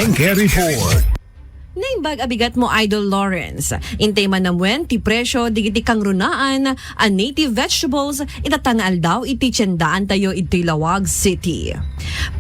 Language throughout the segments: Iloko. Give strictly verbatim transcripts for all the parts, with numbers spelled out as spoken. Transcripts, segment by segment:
Palengke Report. Naimbag a bigat mo, Idol Lawrence. Intay manamwen ti presyo digiti kangrunaan a native vegetables ita nga aldaw iti tiendaan tayo iti Laoag City.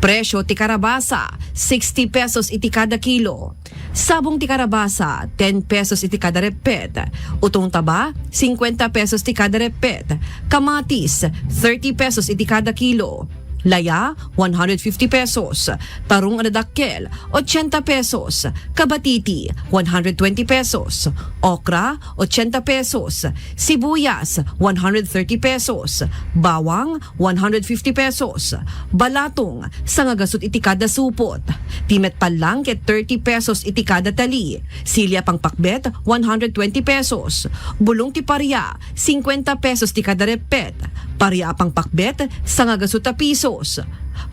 Presyo ti karabasa, sixty pesos iti kada kilo. Sabong ti karabasa, ten pesos iti kada reppet. Utong taba, singkwenta pesos ti kada reppet. Kamatis, thirty pesos iti kada kilo. Laya, one hundred fifty pesos. Tarong a dadakkel, ochenta pesos. Kabatiti, one hundred twenty pesos. Okra, ochenta pesos. Sibuyas, one hundred thirty pesos. Bawang, one hundred fifty pesos. Balatong, sangagasut iti kada supot. Ti met pallang ket thirty pesos iti kada tali. Sili a pangpakbet, one hundred twenty pesos. Bulong ti paria, singkwenta pesos ti kada reppet. Paria a pangpakbet, sangagasut a pisos.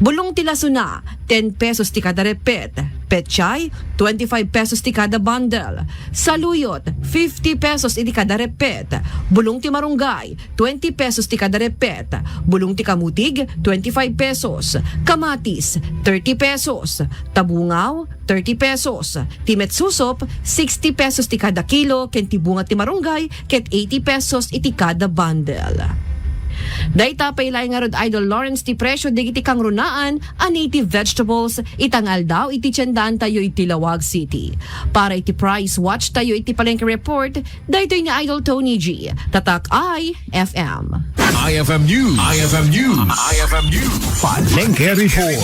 Bulong ti lasuna, ten pesos ti kada reppet. Pechay, twenty-five pesos ti kada bundle. Saluyot, fifty pesos iti kada reppet. Bulong ti marunggay, twenty pesos ti kada reppet. Bulong ti kamutig, twenty-five pesos. Kamatis, thirty pesos. Tabungaw, thirty pesos. Ti met susop, sixty pesos ti kada kilo, ken ti bunga ti marunggay, ket eighty pesos iti kada bundle. Dayta pay laeng ngarud, Idol Lawrence, ti presyo digiti kangrunaan a native vegetables ita nga aldaw iti tiendaan tayo iti Laoag City. Para iti price watch tayo iti Palengke Report, daytoy ni Idol Tony G, Tatak I F M. I F M News. I F M News. I F M News. Palengke Report.